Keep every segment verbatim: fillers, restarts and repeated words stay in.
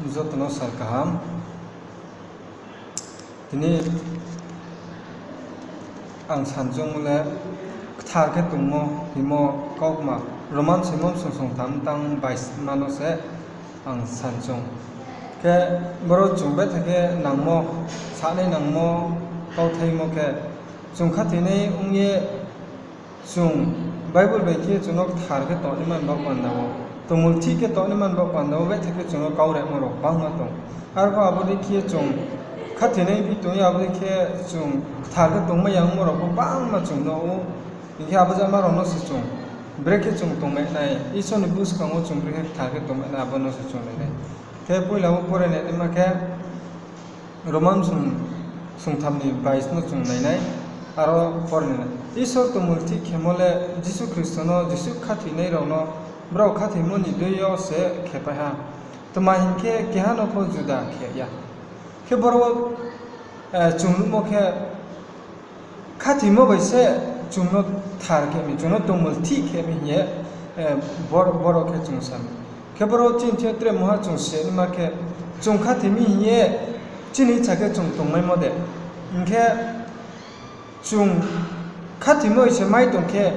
Joto no sal kaham. Tini ang sanchungmo le kthar khe tongmo hingmo kaukma Roman soimo bsong songtham tang bais ma no se ang sanchung. Khe boro chung betha khe nangmo, sanai nangmo, kauthaimo khe chung khathoinai ong ye chung Bible bai khe chung no kthar khe tongnaima ni baoh panda wo, tongmulthih khe tongnaima ni baoh panda wo betha khe chung no kau remo rao bangma tong. Arphuh abo dei khe chung khathoinai phi tong ye abo dei khe chung kthar khe tongmai ya ongmo rao pho bangma chung nuh ou. Hing khe abo jama rao no se chung brekhe chung tongmai nai, Isor ni buskang wo chung brekhe kthar khe tongmai nai, abo no se chung nai nai. Khe poila wo pore naima khe Roman song, songtham ni bais no chung nai nai, aro pore nai nai. Isor tongmulthih khemo le Jisu Khristo no, Jisu khathoinai rao no, brao khathoimo ni dei yo se khepai ha. Tma hing khe, keha no pho juda khe ya. Khe boro, eh, chung nuhmo khe, khathoimo bai se chung no kthar khe mi, chung no tongmulthih khe mi hing ye, eh, bor-, boro khe chung sa mi. Khe boro chini thing yo tre mungha chung sinaima khe, chung khathoi mi hing ye chini icha khe chung tongmaimo de. Hing khe chung khathoimo bai se mai tong khe,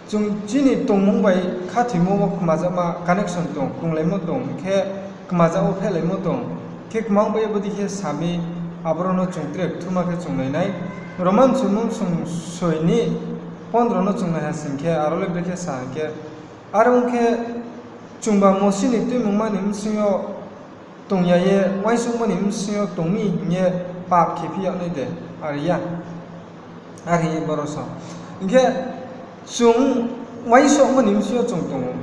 chung chini tongmung bai khathoimo wo kmajakma connection tong, krunglaimo tong, hing khe kmajak wo phelaimo tong, khe kmang bai ye bodei khe sa mi, aboro no chung tre kthuma khe chung nai nai. Roman soimo bsong soi ni pondro no chung nai ha sing khe, aro le brekhe sa hing khe, are ong khe, chungba Mosi ni Tuimungma ni bsing yo tong ya ye, uaingsouhmo ni bsing yo tong mi hing ye pap khe phi yag nai de, are ya. Are hing ye boro sa. Hing khe chung uaingsouhmo ni bsing yo chung tong ou.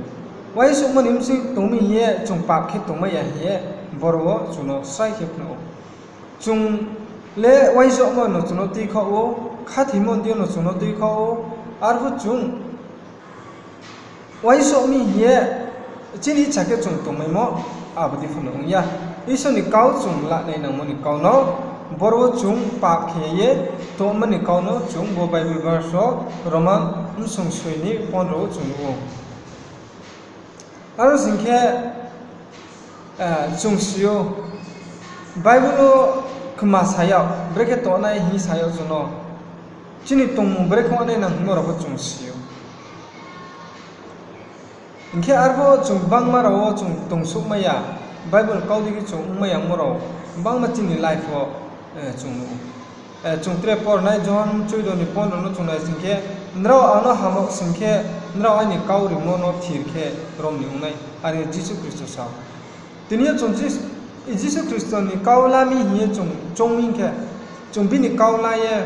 Uaingsouhmo ni bsing tong mi hing ye chung pap khe tongmai ya hing ye boro wo chung no srai khe phnuh ou. Chung le uaingsouhmo no chung no tuikhaoh ou, khathoimo ni deing yo no chung no tuikhaoh ou, arphuh chung uaingsouh mi hing ye chini icha khe chung tongmaimo abo dei pho no ong ya. Isor ni kau chung lanai nangmo ni kau no, boro wo chung pap khe ye tongmo ni kau no chung bo Bible verse wo Roman bsong soi ni pondro wo chung nuh ou. Aro sing khe, eh, chung si ou, Bible wo kma sa yag, brekhe tongnai hing sa yag chung no, chini tongmung brekhe ong nai nang hingmo rao pho chung si ou. Hing khe arphuh chung bangma rao wo chung tongsouhmai ya, Bible kau dei khe chung ongmai ya ongmo rao bangma chini life wo, eh, chung nuh ou. Eh, chung tre por nai Johon chuido ni pondro no chung nai sing khe, nrao ang no hamyag sing khe, nrao aini kau rimo no thir khe rom ni ong nai, are Jisu Khristo sa ou. Tini yo chung Jis-, Jisu Khristo ni kau la mi hing ye chung choung mi khe, chung bini kau la ye,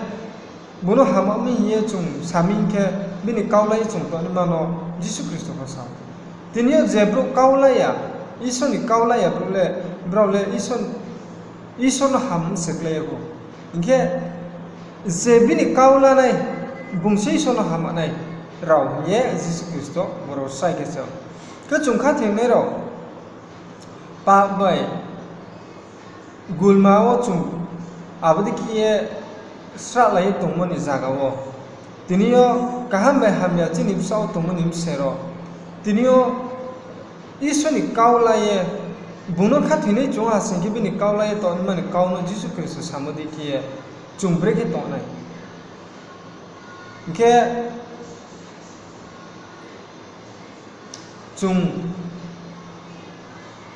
bung no hamyag mi hing ye chung sa mi khe, bini kau la ye chung tongnaima no Jisu Khristo pho sa ou. Tini yo je brouh kau la ya, Isor ni kau la ya brouh le, brao le Isor, Isor no ham se klái ya bo. Hing khe, je bini kau lanai, bung se Isor no hamyag nai rao hing ye Jisu Khristo boro srai khe sa ou. Khe chung khathoinai rao, pap bai gulma wo chung abo dei khe ye srahlai ye tongmo ni zaga wo, tini yo kaham bai hamya chini bsaoh wo tongmo ni bse rao, tini yo Isor ni kau la ye, bung no khathoinai chung ha sing khe bini kau la ye tongnaima ni kau no Jisu Khristo samo dei khe ye chung brekhe tongnai. Hing khe chung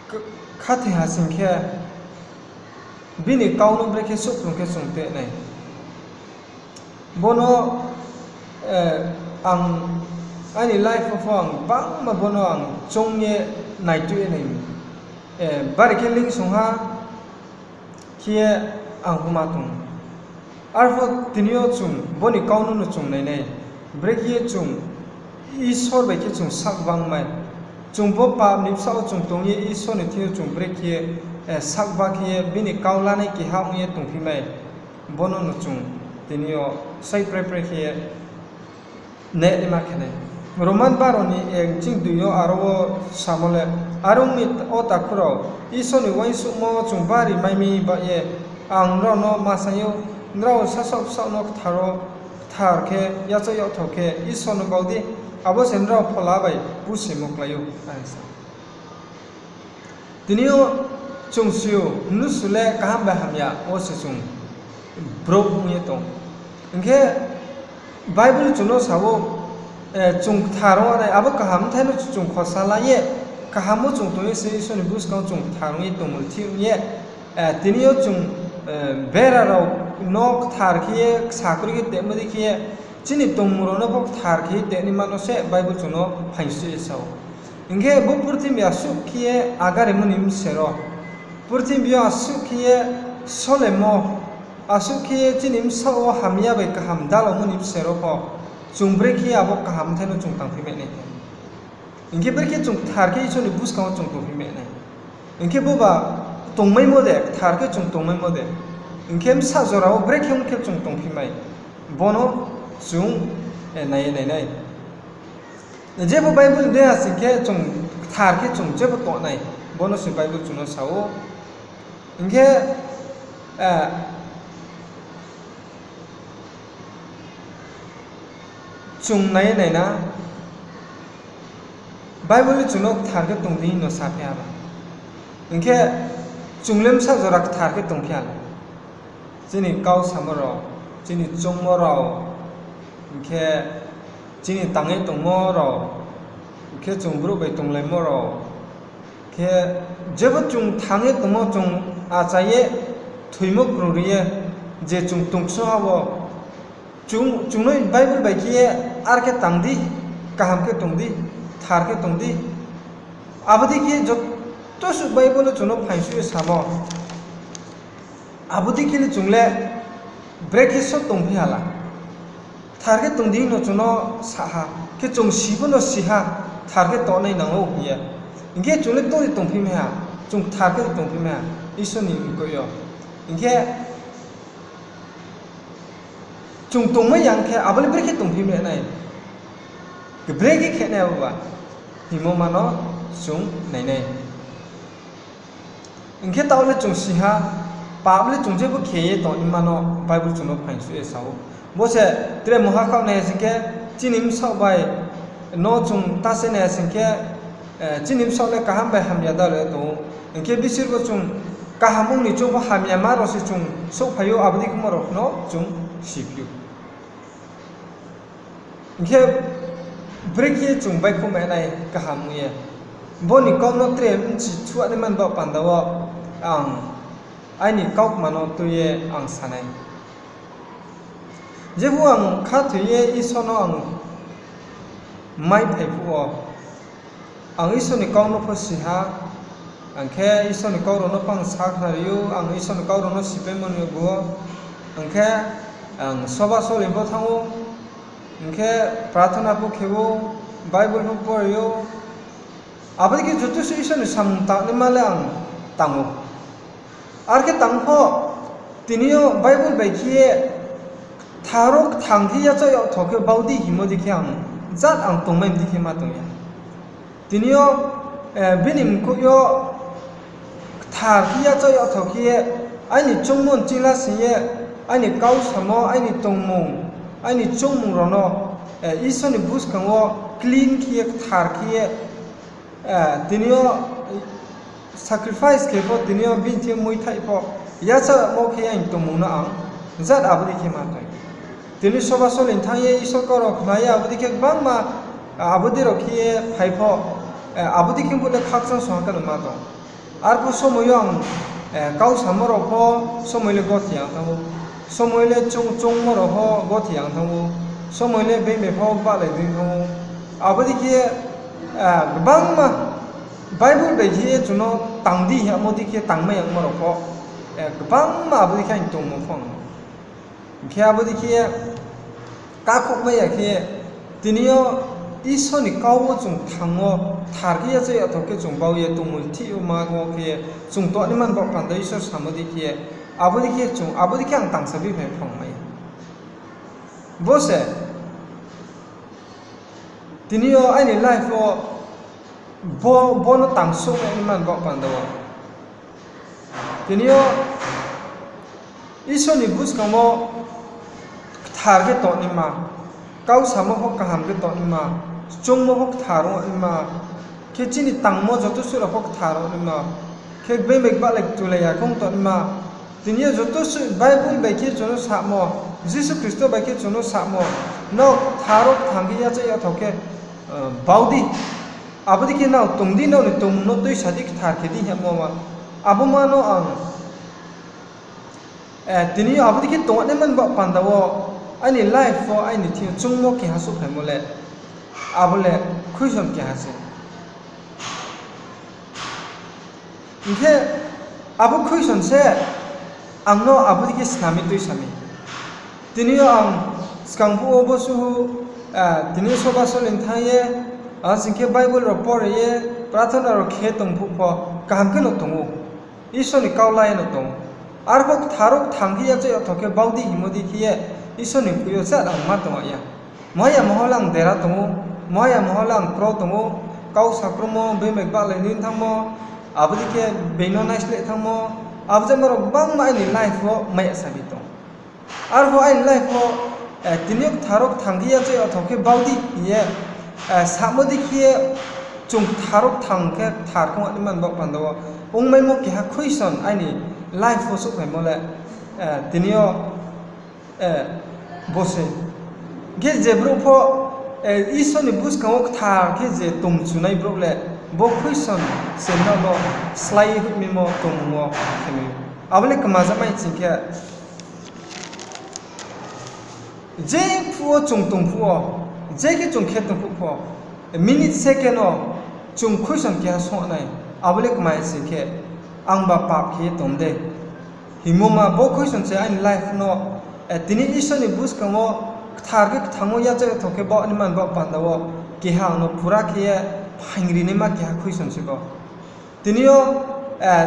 k-, khathoi ha sing khe bini kau no brekhe souhphrung khe chung tei nai. Bono, eh, ang aini life wo pho ang bangma bono ang choung ye naitui ye nai. Eh, bari khe lingsong ha khe ye ang pho ma tong. Arphuh tini yo chung boni kau no no chung nai nai. Brekhe ye chung Isor bai khe chung sak bang mai. Chung bo pap ni bsaoh wo chung tong ye Isor ni thing yo chung brekhe ye, eh, sak ba khe ye bini kau lanai keha ong ye tongphi mai. Bono no chung tini yo sai pre pre khe ye nai naima khe nai. Roman baro ni ek ching dui yo aro wo samo le, are ong mi o takhu rao, Isor ni uaingsouhmo chung bari mai mi baoh ye, ang nrao no ma saing ou, nrao sasaoh bsaoh no kthar wo, kthar khe, yachaoh yakthao khe Isor no bau di, abo se nrao phola bai pusimo klái ou, are sa. Tini yo Chung si ou, mnusu le kaham bai hamya wo se chung brouh ong ye tong. Hing khe Bible chung no sa ou, chung kthar ong nai, abo kaham bthai no chung khosa la ye, kaham wo chung tong ye se Isor ni buskang wo chung kthar ong ye tongmulthih ong ye, tini yo chung bera rao no kthar khe ye, ksa kroi khe tongmo dei khe ye, chini tongmung rao no pho kthar khe ye tongnaima no se Bible chung no phaingsuh ye sa ou. Hing khe bo purthimbi asuh khe ye agarimo ni bsero, purthimbi yo asuh khe ye solemo, asuh khe ye chini bsaoh wo hamya bai kaham dalamo ni bsero pho, chung brekhe ye abo kaham bthai no chung tangphi mai nai khe? Hing khe brekhe chung kthar khe Isor ni buskang wo chung tongphi mai nai? Hing khe boba tongmaimo de, kthar khe chung tongmaimo de? Hing khe bsa jora wo brekhe ong khe chung tongphi mai? Bo no chung nai ye nai nai. Jebo Bible de ha sing khe chung kthar khe chung jebo tong nai, bo no se Bible chung no sa ou. Hing khe chung nai ye nai na, Bible le chung no kthar khe tong di hing no saphi ha ba. Hing khe chung le bsa jora kthar khe tongphi ha la? Chini kau samo rao, chini choungmo rao, hing khe chini tang ye tongmo rao, hing khe chung brouh bai tonglaimo rao, khe jebo chung thang ye tongmo chung achai ye thoimo krungri ye je chung tongso ha wo, chung no Bible bai khe ye ar khe tang di, kaham khe tong di, kthar khe tong di. Abo dei khe joto suh Bible no chung no phaingsuh ye samo. Abo dei khe le chung le brekhe so tongphi ha la? Kthar khe tong di hing no chung no sa ha, khe chung si pho no si ha, kthar khe tongnai nang ou hing ye. Hing khe chung le tong di tongphi mai ha, chung kthar khe tongphi mai ha Isor ni mkoih yo. Hing khe chung tongmai ya khe abo le brekhe tongphi mai nai? Brekhe khe nai abo ba hingmo ma no chung nai nai. Hing khe taoh le chung si ha, pap le chung jepho khe ye tongnaima no Bible chung no phaingsuh ye sa ou. Bo se tre mungha khaoh nai sing khe, chini bsaoh bai no chung ta se nai sing khe, chini bsaoh le kaham bai hamya dalo ye tong ou. Hing khe bsir bo chung kaham ong ni choung pho hamyama rao se chung souhphai ou, abo dei khemo rao no chung siphi ou. Hing khe brekhe chung baihkhouh mai nai kaham ong ye? Bo ni kau no tre bchi thuanaima ni baoh panda wo ang aini kaukma no tui ye ang sa nai. Jepho ang khathoi ye Isor no ang maiphai phuh wo, ang Isor ni kau no pho si ha, ang khe Isor ni kau rao no pho ang sakhnari ou, ang Isor ni kau rao no sipaimo ni bo, ang khe ang soba soli pho thanng ou, ang khe prathona pho khe ou, Bible pho pori ou, abo dei khe joto se Isor ni samung tangnaima le ang tang ou. Ar khe tang pho, tini yo Bible bai khe ye kthar wo kthang khe yachaoh yagtho khe bau di hingmo dei khe ang jat ang tongmai dei khe ma tong ya. Tini yo bini mkoih yo kthar khe yachaoh yagtho khe ye, aini choungmo nching la sing ye, aini kau samo, aini tongmung, aini choungmung rao no Isor ni buskang wo clean khe ye, kthar khe ye, tini yo sacrifice khe pho, tini yo bini thing muithaih pho, yachaoh yagmo khe aini tongmung no ang jat abo dei khe ma tong. Tini soba soli thanng ye Isor kau rao khna ye abo dei khe gbangma, abo dei rao khe ye phai pho, abo dei khe phuh le khakchang song ha khe no ma tong. Arphuh somoi yo ang kau samo rao pho somoi le gothi yang thanng ou, somoi le choungmo rao pho gothi yang thanng ou, somoi le being bai pho bahlai dei thanng ou. Abo dei khe gbangma Bible bai khe ye chung no tang di hingmo dei khe tangmai yangmo rao pho, gbangma abo dei khe ang tongmo pho ang. Hing khe abo dei khe ye kakhouhmai ya khe, tini yo Isor ni kau wo chung thang wo, kthar khe yachaoh yagtho khe chung bau ye tongmulthih yo ma wo khe, chung tongnaima ni baoh panda Isor samo dei khe, abo dei khe chung, abo dei khe ang tangsa biphaing phrungmai. Bo se tini yo aini life wo bo, bo no tangsouh naima ni baoh panda wo. Tini yo Isor ni buskang wo kthar khe tongnaima, kau samo pho kaham khe tongnaima, choungmo pho kthar ongnaima, khe chini tangmo joto suh rao pho kthar ongnaima, Khe beng bai bahlai tulai ya khong tongma. Tini yo joto suh Bible bai khe chung no samo, Jisu Khristo bai khe chung no samo, nrao kthar wo kthang khe yachaoh yathao khe, eh, bau di. Abo dei khe nrao tong di, nrao ni tongmung no tuisa di, kthar khe di hingmo ma. Abo ma no ang, eh, tini yo abo dei khe tongnaima ni baoh panda wo, aini life wo, aini thing yo choungmo keha souhphaimo le, abo le question keha se. Hing khe abo question se ang no abo dei khe snam mi tuisa mi. Tini yo ang skang phuh wo bo suhu, eh, tini yo soba soling thanng ye, abo sing khe Bible rao pore ye, prathona rao khe tong phuh pho, kaham khe no tong ou. Isor ni kau la ye no tong ou. Arphuh kthar wo kthang khe yachaoh yathao khe bau di hingmo dei khe ye, Isor ni mkoih yo chá ang ma tong ya. Moha ya moha le ang dera tong ou, moha ya moha le ang kro tong ou, kau sakromo, beng bai bahlai ni thanngmo, abo dei khe beng no naisleh thanngmo, abo jama rao gbangma aini life wo mai ya sa bi tong. Arphuh aini life wo, eh, tini yo kthar wo kthang khe yachaoh yathao khe bau di hing ye, eh, samo dei khe ye, chung kthar wo kthang khe kthar khe ongnaima ni baoh panda wo ongmaimo keha question aini life wo souhphaimo le, eh, tini yo, eh, bo se. Khe je brouh pho, eh, Isor ni buskang wo kthar khe je tongmchunai brouh le, bo question se nrao no slái ye hoihmimo tongmung wo khe mi. Abo le kma jamai sing khe, je phuh wo chung tong phuh wo, je khe chung khe tong phuh pho, minute second wo chung question keha song nai, abo le kma sing khe, angba pap khe ye tong de. Hingmo ma bo question se aini life no, eh, tini Isor ni buskang wo kthar khe kthang wo yachaoh yathao khe baoh naima ni baoh panda wo keha ang no pura khe ye phaing ri naima keha question se bo. Tini yo, eh,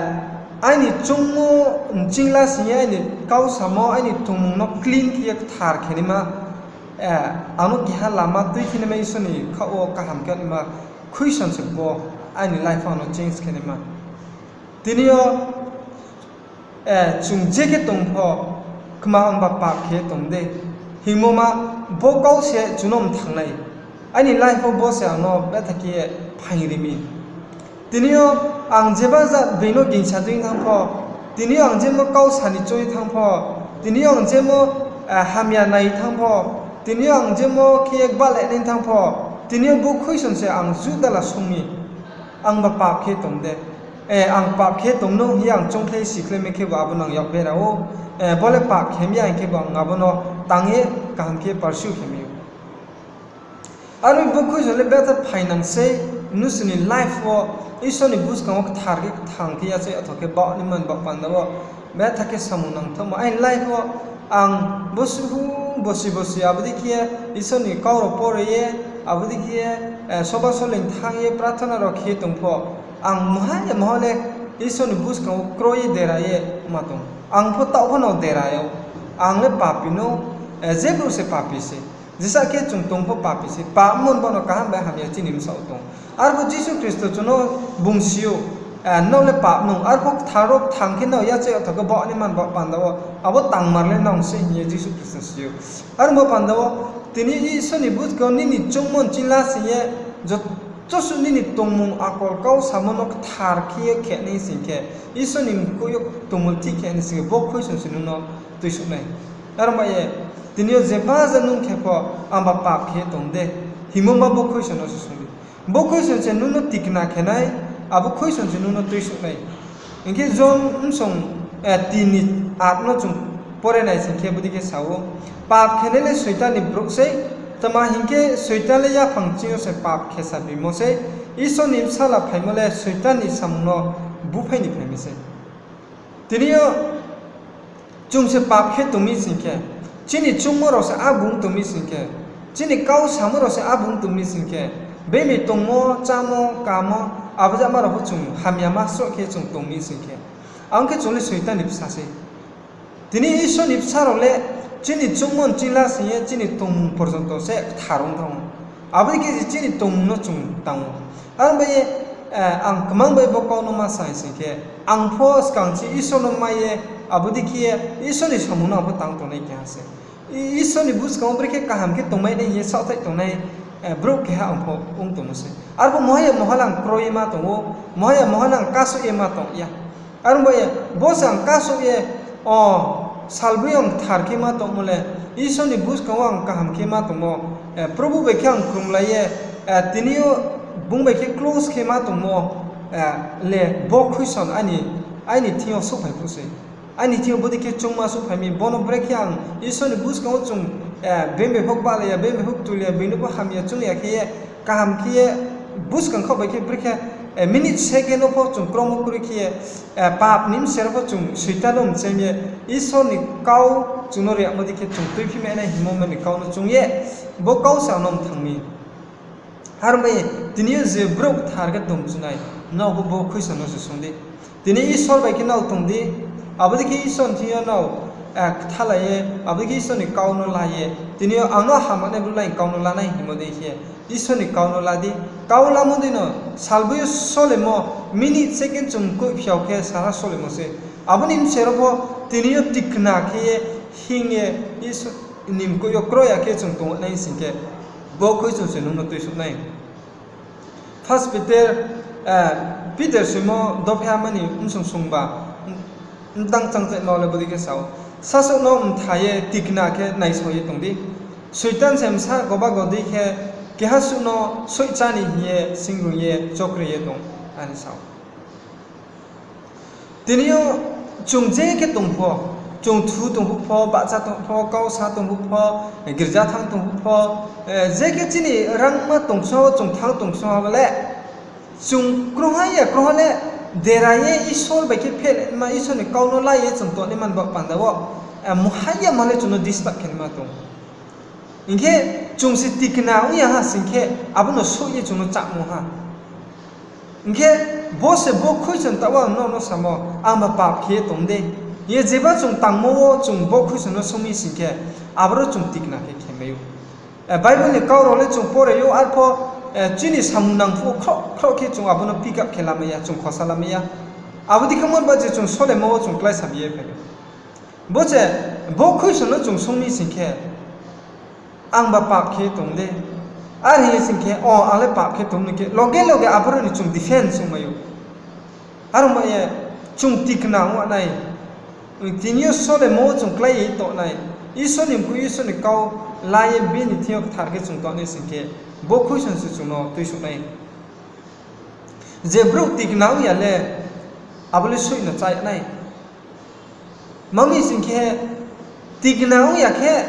aini choungmo, chingla sing ye aini kau samo, aini tongmung no clean khe ye kthar khe naima, eh, ang no keha lama tui khe naima Isor ni khaoh wo kaham khe naima question se bo aini life ang no change khe naima. Tini yo, eh, chung je khe tong pho, kma angba pap khe tong de. Hingmo ma bo kau se chung no mthang nai. Aini life wo bo se ang no betha khe phaing ri mi. Tini yo ang jeba ja being no gingsa dei thanng pho, tini yo ang jemo kau sa ni choi thanng pho, tini yo ang jemo, eh, hamya nai thanng pho, tini yo ang jemo khe gbahlai nai thanng pho, tini yo bo question se ang judala sung mi. Angba pap khe tong de. Eh, ang pap khe tong no hing ye ang choungkhlai sikhlai mi khebu abo no ang yak bera ou. Eh, bo le pap khe mi ya hing khebu ang abo no tang ye kaham khe pursue khe mi ou. Aro bo question le betha phainang sei, mnusu ni life wo Isor ni buskang wo kthar khe kthang khe yachaoh yathao khe baoh naima ni baoh panda wo betha khe samung nangthaohmo. Aini life wo ang bosuhu bosi bosi abo dei khe Isor ni kau rao pore ye, abo dei khe, eh, soba soling thanng ye, prathona rao khe tong pho, ang moha ya moha le Isor ni buskang wo kroi ye dera ye ma tong. Ang pho taoh pho no dera ou. Ang le papi no, eh, je brouh se papi se. Jesa khe chung tong pho papi se. Pap mon bo no kaham bai hamya chini bsaoh tong. Arphuh Jisu Khristo chung no bung si ou, eh, nrao le pap nung. Arphuh kthar wo kthang khe nrao yachaoh yathao khe baoh naima ni baoh panda wo abo tangmar le nrao se hing ye Jisu Khristo si ou. Aro bo panda wo tini Isor ni buskang wo nini choungmo chingla sing ye joto suh nini tongmung akol kau samo no kthar khe ye khe nai sing khe, Isor ni mkoih yo tongmulthih khe nai sing khe, bo question se nung no tuisuh nai. Aro ba ye, tini yo jeba ja nung khe pho, angba pap khe tong de, hingmo ma bo question no se sung di. Bo question se nung no tikna khe nai, abo question se nung no tuisuh nai. Hing khe Johon bsong, eh, tin ni aat no chung pore nai sing khe bodei khe sa ou, pap khenai le Soitan ni brouh sei, tma hing khe Soitan le yaphang ching yo se pap khe saphaimo sei, Isor ni bsala phaimo le Soitan ni samung no búphai ni phai mi sei. Tini yo chung se pap khe tong mi sing khe, chini choungmo rao se abung tong mi sing khe, chini kau samo rao se abung tong mi sing khe, bini tongmo, chámo, kamo, abo jama rao pho chung hamyama sroh khe chung tong mi sing khe, ang khe chung le Soitan ni bsa sei. Tini Isor ni bsa rao le chini choungmo chingla sing ye chini tongmung porjonto se kthar ong thanng ou. Abo dei khe se chini tongmung no chung tang ou. Aro bai ye, eh, ang kmang bai bo kau no ma sa sing khe, ang pho skang se Isor no mai ye, abo dei khe ye Isor ni samung no ang pho tang tongnai keha se. I-, Isor ni buskang wo brekhe kaham khe tongmai nai hing ye saohthaih tongnai, eh, brouh keha ang pho ong tongmo se. Arphuh moha ya moha le ang kroi ye ma tong ou, moha ya moha le ang kasouh ye ma tong ya. Are ong ba ye, bo se ang kasouh ye, o, salboi ang kthar khe ma tongmo le, Isor ni buskang wo ang kaham khe ma tongmo, Probu bai khe ang krunglai ye, tini yo bung bai khe close khe ma tongmo le bo question aini thing yo souhphai phuh se. Aini thing yo bodei khe choungma souhphai mi, bo no brekhe ang Isor ni buskang wo chung, being bai pho kbahlai ya, being bai pho ktulai ya, being no pho hamya choung ya khe ye, kaham khe ye, buskang khaoh bai khe brekhe, minute second wo pho chung kromo kroi khe ye, pap ni mser wo pho chung Soitan no mcham ye, Isor ni kau chung no riyagmo dei khe chung tuiphimai nai hingmo ni kau no choung ye, bo kau se ang no mthang mi. Are ong ba ye, tini yo je brouh kthar khe tong chunai, nrao bo question no se sung di. Tini Isor bai khe nrao tong di, abo dei khe Isor ni thing yo nrao kthalai ye, abo dei khe Isor ni kau no la ye, tini yo ang no hamanai brouh lai kau no lanai hingmo dei khe, Isor ni kau no la di. Kau lamo dei no, salboi yo solemo, minute second chung mkoih phiao khe sara solemo se. Abo ni mser wo pho tini yo tikna khe ye, hing ye, Isor ni mkoih yo kroi ya khe chung tong nai sing khe, bo question se nung no tuisouh nai. First Peter, Peter soimo dopha mani bsung sungba, mtang changchaima wo le bodei khe sa ou, sasouh no mtha ye tikna khe naisao ye tong di. Soitan se bsa goba go dei khe keha suh no soihchá ni hing ye singrung ye chokri ye tong, are sa ou. Tini yo chung je khe tong pho, chung thu tong phuh pho, bahcha tong pho, kau sa tong phuh pho, girza thanng tong phuh pho, je khe chini rangma tong so, chung thanng tong so ha le, chung krungha ya krungha le, dera ye Isor bai khe phehlai ma, Isor ni kau no la ye chung tongnaima ni baoh panda wo, mungha ya ma le chung no disturb khe naima tong. Hing khe chung se tikna ong ya ha sing khe, abo no souh ye chung no chámo ha. Hing khe bo se bo question taoh wo ang nrao no samo, angba pap khe ye tong de. Hing ye jeba chung tangmo wo chung bo question no sung mi sing khe, aboro chung tikna khe khe mai ou. Bible ni kau rao le chung pore ou, arpho chini samung nang phuh wo khroh khroh khe chung abo no pick up khe lamai ya, chung khosa lamai ya. Abo dei khe mo ba je chung solemo wo chung kláisa bi ye phai ou. Bo se bo question no chung sung mi sing khe, angba pap khe tong de. Are hing ye sing khe, o, ang le pap khe tong ni khe, loge loge aboro ni chung defense ongmai ou. Are ong ba ye, chung tikna ong nai. Tini yo solemo wo chung klái ye tong nai. Isor ni mkoih, Isor ni kau la ye bini thing yo kthar khe chung tong nai sing khe, bo question se chung no tuisouh nai. Je brouh tikna ong ya le, abo le soih no chá ya nai. Tma mi sing khe, tikna ong ya khe,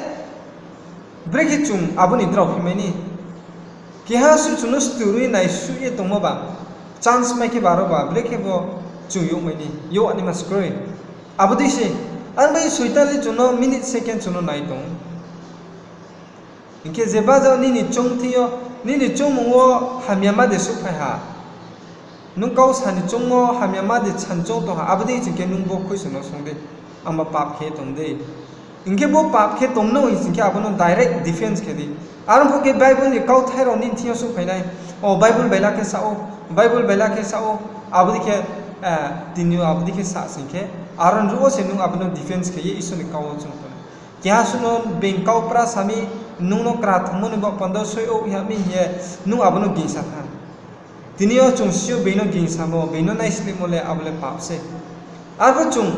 brekhe chung abo ni drao phi mai ni. Keha suh chung no sturoi naisuh ye tongmo ba, chance mai khe baro ba, brekhe bo chung youhmai ni, youh naima se kroi. Abo dei se, are bai Soitan le chung no minute second chung no nai tong. Hing khe jeba jao nini choung thing yo, nini choungmung wo hamyama de souhphai ha. Nung kau sa ni choungmo hamyama de san choung tong ha, abo dei sing khe nung bo question no sung de, angba pap khe tong de. Hing khe bo pap khe tong no hing sing khe abo no direct defense khe di. Are ong phuh khe Bible ni kauthai rao nini thing yo souhphai nai. O, Bible bai la khe sa ou, Bible bai la khe sa ou, abo dei khe, tini yo abo dei khe sa sing khe, aro ni ruh wo se nung abo no defense khe ye Isor ni kau wo chung tong nai. Keha suh no being kau pra sa mi, nung no kra thungmo ni baoh panda soi ou ha mi hing ye, nung abo no gingsa thanng. Tini yo chung si ou being no gingsamo, being no naislehmo le abo le pap se. Arphuh chung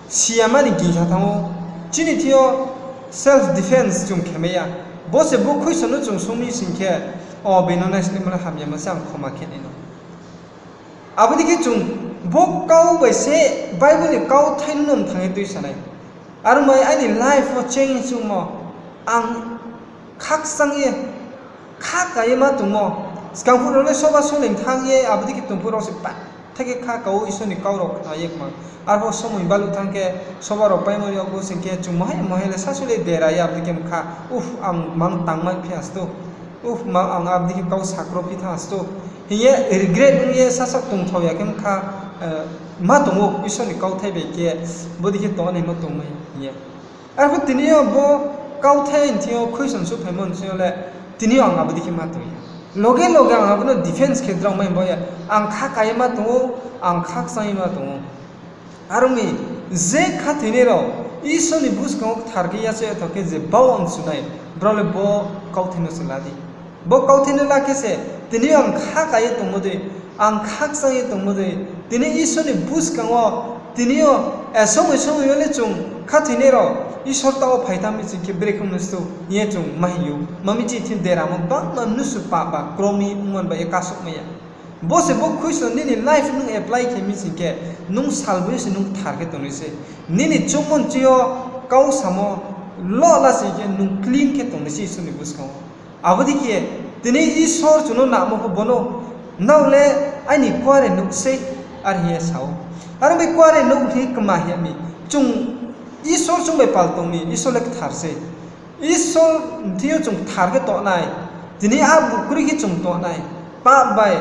siyama ni gingsa thanng ou, chini thing yo self defense chung khe mai ya. Bo se bo question no chung sung mi sing khe, o, being no naislehmo le hamyama se, ang khoma khe nai no. Abo dei khe chung bo kau bai se Bible ni kauthai no mthang ye tuisa nai. Are ong bai aini life wo change ongmo, ang khakchang ye, kha ka ye ma tongmo. Skang phuh rao le soba soleing thanng ye, abo dei khe tong phuh rao se pa, thai khe kha ka ou Isor ni kau rao khna ye kma. Arphuh somoi baluh thanng khe, soba rao paimo yag bo sing khe, chung mohai mohai le sasu le dera ye, abo dei khe mkha, uf, ang mang tangmai phi asto. Uf, ma ang abo dei khe kau sakro phi thanng asto. Hing ye regret ong ye sasa tongthao ya khe mkha, ma tong ou, Isor ni kauthai bai khe, bodei khe tong naima tongmai hing ye. Arphuh tini yo bo kauthai ni thing yo question souhphaimo ni thing yo le, tini yo ang abo dei khe ma tong ya. Loge loge ang abo no defense khe drao mai bo ye, ang kha ka ye ma tong ou, ang khakchang ye ma tong ou. Are ong mi, je khathoinai rao Isor ni buskang wo kthar khe yachaoh ya tong khe je bau ang chunai, brao le bo kauthai no se la di. Bo kauthai no la khe se, tini yo ang kha ka ye tongmo dei, ang khakchang ye tongmo dei, tini Isor ni buskang wo, tini yo, somoi somoi yo le chung khathoinai rao, Isor taoh wo phai thanng mi sing khe brekhe ong no stu hing ye chung ma hing ou. Ma mi chini thing deramo bangma mnusu pap ba kromi ongmo ni bai ye kasouhmai ya. Bo se bo khuisono nini life nung apply khe mi sing khe, nung salboi se nung kthar khe tongnai se. Nini choungmo ni ching yo kau samo lo la sing khe nung clean khe tongnai se Isor ni buskang wo. Abo dei khe, tini Isor chung no namo pho bono, nrao le aini kuare nouh sei, are hing ye sa ou. Are ong bai kuare nouh hing kma hing mi, chung Isor chung bai pal tong mi, Isor le kthar sei. Isor thing yo chung kthar khe tongnai, tini abo kroi khe chung tongnai, pap bai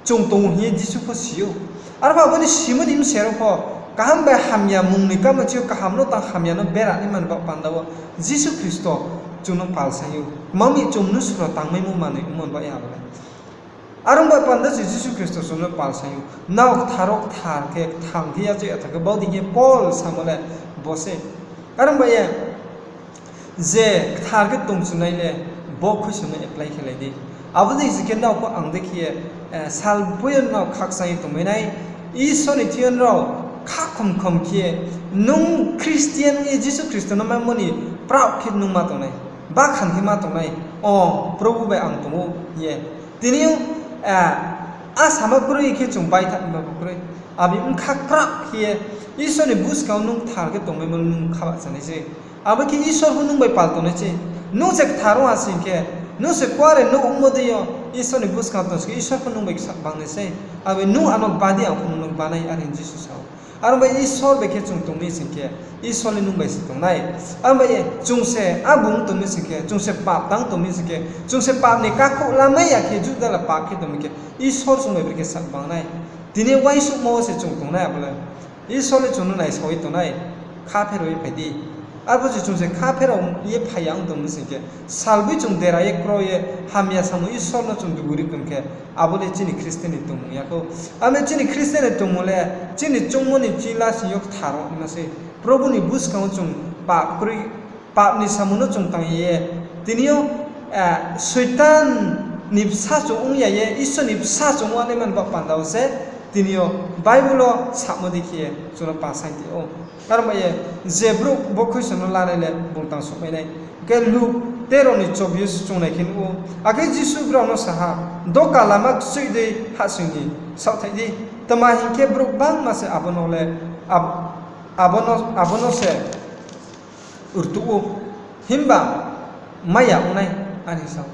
chung tong ou hing ye Jisu pho si ou. Arphuh abo ni simo ni bsero pho, kaham bai hamya mung ni kamo ching yo kaham no tang hamya no bera nai mani baoh panda wo, Jisu Khristo chung no pal saing ou. Kma mi chung mnusu rao tangmaimo manoi ongmo ni baoh ye abo le. Are ong bai panda se Jisu Khristo chung no pal saing ou. Nrao kthar wo kthar khe, kthang khe yachaoh ya thanng khe, bau dei khe Paul samo le bo se. Are ong bai ye, je kthar khe tong chunai le, bo khuisono apply khe lai di. Abo dei se khe nrao pho ang dei khe ye, salboi yo nrao khakchang ye tongmai nai. Isor ni thing yo nrao khakhom khom khe, nung Christian ong ye Jisu Khristo no maimo ni proud khe nung ma tongnai, bakhan khe ma tongnai, o, Probhu bai ang tong ou hing ye. Tini yo, a sama kroi khe chung baitha ba pho kroi. Abo bkha krah khe ye, Isor ni buskang wo nung kthar khe tongmaimo no nung kha bahcha nai sei. Abo khe Isor pho nung bai pal tongnai sei. Nung se kthar ong ha sing khe, nung se kuare nouh ongmo dei yo, Isor ni buskang tong sing khe, Isor pho nung bai ksa bangnai sei. Abo nung ano ba di, ang pho nung no ba nai, are hing Jisu sa ou. Are ong bai Isor bai khe chung tong mi sing khe, Isor le nung bai se tongnai. Are ong bai ye chung se abo ong tong mi sing khe, chung se pap tang tong mi sing khe, chung se pap ni kakhouh lamai ya khe, judala pap khe tong mi khe, Isor chung bai brekhe sa bangnai. Tini uaingsouhmo wo se chung tongnai abo le. Isor le chung no naisao ye tongnai, kha pherao ye phai di. Arphuh se chung se kha pherao ye phai ya ong tong mi sing khe, salboi chung dera ye kro ye, hamya samung Isor no chung duguri tong khe, abo le chini Christian ni tongmung ya khou. Abo le chini Christian ni tongmung le, chini choungmo ni ching lasing yo kthar ongma sei. Probhu ni buskang wo chung pap kroi, pap ni samung no chung tang ye, tini yo, Soitan ni bsa chung ong ya ye, Isor ni bsa chung ong nai mani baoh panda wo se, tini yo Bible wo samo dei khe ye chung no pa saing ti ou. Are ong bai ye, je brouh bo khuisono lanai le bung tang souhmai nai. Hing khe Luk tero ni chobish chung nai khe nuh ou. Akhe Jisu brao no sa ha, Doka lama kchoih dei hahsoing ni saohthaih di, tma hing khe brouh gbangma se abo no le, ab-, abo no, abo no se rtuh ou, himba mai ya ong nai, are sa ou.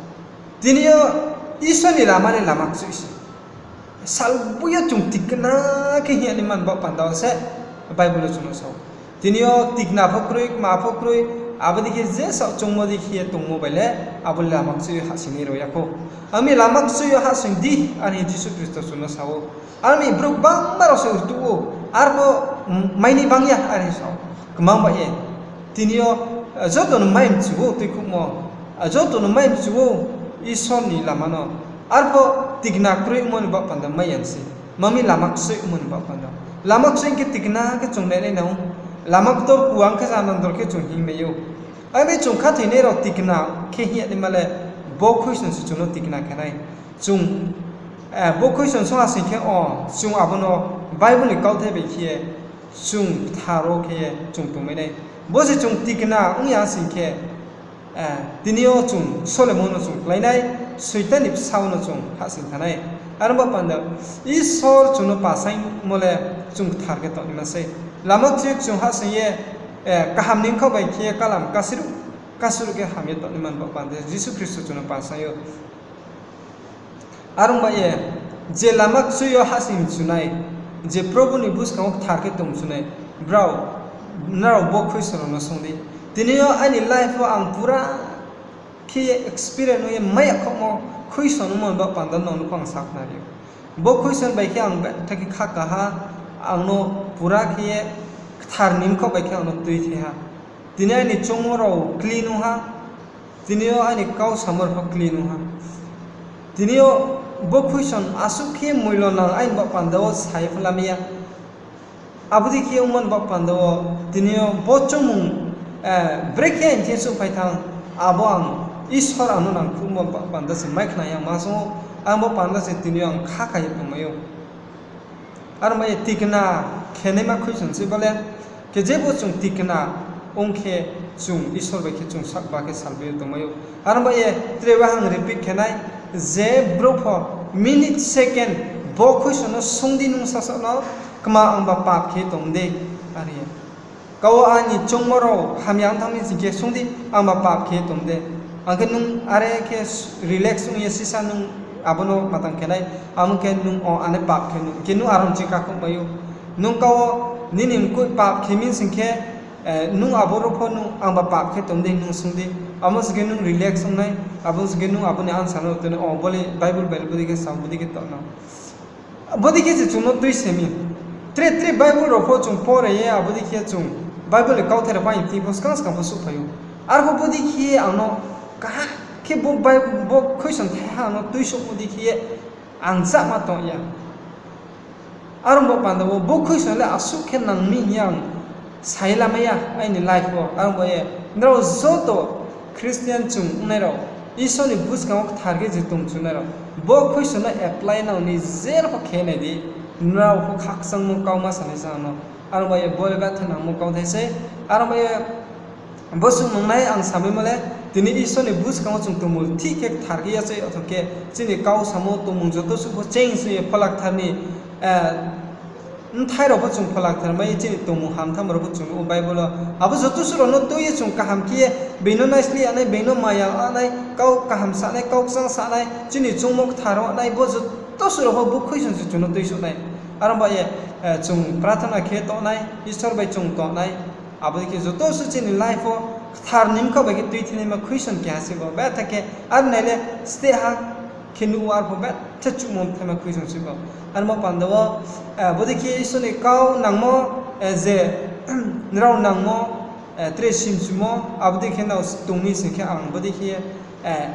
Tini yo Isor ni lama le lama kchoih se. Salboi yo chung tikna khe hing ya ni mani baoh panda wo se Bible wo chung no sa ou. Tini yo tikna pho kroi, kma pho kroi, abo dei khe je saoh choungmo dei khe ye tongmo bai le, abo le lama kchoih yo hahsoing ni rao ya khou. Ami lama kchoih yo hahsoing di, are hing Jisu Khristo chung no sa ou. Ami brouh gbangma rao se rtuh ou, arphuh mai ni bang ya, are sa ou. Kmang bai ye, tini yo, joto no mai mchu ou tuikhouhmo, joto no mai mchu ou Isor ni lama no. Arphuh tikna kroi ongmo ni baoh panda mai ya se. Mami lama kchoih ongmo ni baoh panda. Lama kchoih khe tikna khe chung nai nai nang ou. Lama ktor kuang khe janandor khe chung hingmai ou. Ami chung khathoinai rao tikna khe hing ya naima le, bo khuisono se chung no tikna khe nai. Chung, bo khuisono song ha sing khe o, chung abo no Bible ni kauthai bai khe ye, chung kthar wo khe ye chung tongmai nai. Bo se chung tikna ong ya sing khe, tini yo chung solemo no chung klái nai, Soitan ni bsa wo no chung hahsoing thanng nai. Are ong ba panda, Isor chung no pasaingmo le chung kthar khe tongnaima sei. Lama kchoih chung hahsoing ye, kaham ni bkhaoh bai khe ye kalam kasuruh, kasuruh khe ham ye tongnaima ni baoh panda Jisu Khristo chung no pasaing ou. Are ong ba ye, je lama kchoih yo hahsoing mchu nai, je Probhu ni buskang wo kthar khe tong mchu nai, brao, nrao bo khuisono no song di. Tini yo aini life wo ang pura khe ye experience ong ye mai ya khaohmo khuisono ongmo ni baoh panda nrao no pho ang sakhnari ou. Bo khuisono bai khe ang betha khe khaka ha, ang no pura khe ye kthar ni bkhaoh bai khe ang no tuithai ha. Tini aini choungmo rao clean ong ha. Tini yo aini kau samo rao pho clean ong ha. Tini yo bo khuisono asuh khe moilo nang aini baoh panda wo sa ye pho lamai ya. Abo dei khe ongmo ni baoh panda wo, tini yo bo choungmung, brekhe aini thing souhphai thanng, abo ang Isor ang no nangkhruhmo ba-, panda se mai khna ya ma song ou, ang bo panda se tini yo ang kha kha ye tongmai ou. Aro bai ye tikna khenaima khuisoing se bo le, khe jebo chung tikna ong khe chung Isor bai khe chung sakba khe salbi ye tongmai ou. Aro bai ye tre wahang repeat khe nai, je brouh pho minute second bo khuisoing no sung di nung sasaoh no, kma angba pap khe tong de, are ye. Kau wo aini choungmo rao hamya ong thanng mi sing khe sung di, angba pap khe tong de. Ang khe nung are khe relax ong ye sisa nung abo no matang khe nai, abo khe nung o ane pap khe nung, khe nung aro ni ching kakhouh mai ou. Nung kau wo nini mkoih pap khe mi sing khe, eh, nung abo rao pho nung angba pap khe tong de nung sung di. Abo sing khe nung relax ong nai, abo sing khe nung abo ni answer no tong nai, o bo le Bible bai le bodei khe sa, bodei khe tong no. Bodei khe se chung no tui se mi. Tre tre Bible rao pho chung pore ye, abo dei khe chung Bible ni kauthai rao pho aini thing pho skang skang pho souhphai ou. Arphuh bodei khe ang no kaha khe bo Bi-, bo khuisoing thaiha ang no tuisouhmo dei khe ye ang chahma tong ya. Aro bo panda wo bo khuisoing le asuh khe nang mi hing ye ang sai lamai ya aini life wo. Aro bo ye nrao joto Christian chung ongnai rao, Isor ni buskang wo kthar khe je tong chungnai rao, bo khuisoing no apply nang ni jera pho khe nai di, nrao pho khakchangmo kau ma sanai se ang no. Aro bo ye bo le betha nangmo kauthai sei. Aro bo ye bo suh nungnai ang samaimo le, tini Isor ni buskang wo chung tongmung thik khe kthar khe yachai, otho khe chini kau samo tongmung joto suh pho change ong ye Phola Kthar ni, eh, bthai rao pho chung Phola Kthar mai ye chini tongmung hamtham rao pho chung nuh ou Bible wo. Abo joto suh rao no tui ye chung kaham khe ye, being no naisli ya nai, being no maya ya nai, kau kaham sa nai, kau kchang sa nai, chini choungmo kthar ong nai, bo joto suh rao pho bo khuisoing se chung no tuisouh nai. Aro bai ye, eh, chung prathona khe tong nai, Isor bai chung tong nai. Abo dei khe joto suh chini life wo kthar ni bkhaoh bai khe tuithinaima khuisoing keha se bo. Betha khe aro nai le steh ha khe nuh ou, arphuh betha chuhmo bthaima khuisoing se bo. Aro bo panda wo, eh, bodei khe Isor ni kau nangmo, eh, je, nrao nangmo, eh, tre simchumo, abo dei khe nrao tong mi sing khe ang bodei khe, eh,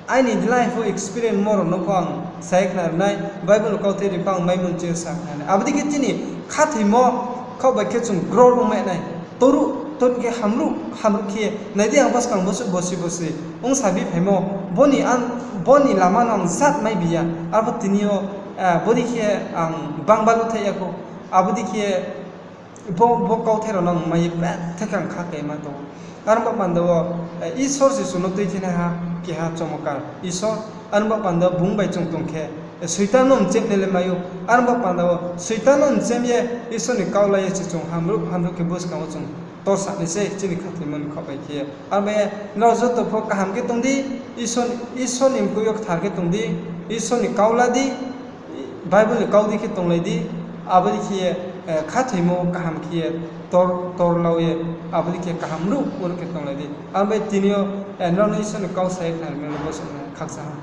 aini life wo experience mo rao no pho ang sa ye khna ri nai, Bible ni kauthai rao pho ang maimon chi sa khna ri nai. Abo dei khe chini khathoimo khaoh bai khe chung grow ong mai nai. Toruh, toruh khe hamruh, hamruh khe nai di ang buskang bosuh bosi bosi ong sa bi phaimo, bo ni ang, bo ni lama no ang jat mai bi ya. Arphuh tini yo, eh, bodei khe ang bang baluh thai ya khou. Abo dei khe bo, bo kauthai rao no ang mai ye betha khe ang kha khe ma tong ou. Aro bo panda wo, eh, Isor se chung no tuithinaiha keha chomokar Isor. Aro bo panda wo bung bai chung tong khe, eh, Soitan no mchem nai le mai ou. Aro bo panda wo Soitan no mchem ye Isor ni kau la ye se chung hamruh hamruh khe buskang wo chung tor sa nai se chini khathoimo ni khaoh bai khe ye. Aro bai ye nrao joto pho kaham khe tong di, Isor, Isor ni mkoih yo kthar khe tong di, Isor ni kau la di, Bible ni kau dei khe tonglai di, abo dei khe ye, eh, khathoimo kaham khe ye tor, tor lau ye, abo dei khe kaham ruh ruh khe tonglai di. Aro bai tini yo, eh, nrao no Isor ni kau sa ye khna ri mi no bo se khakchang ha.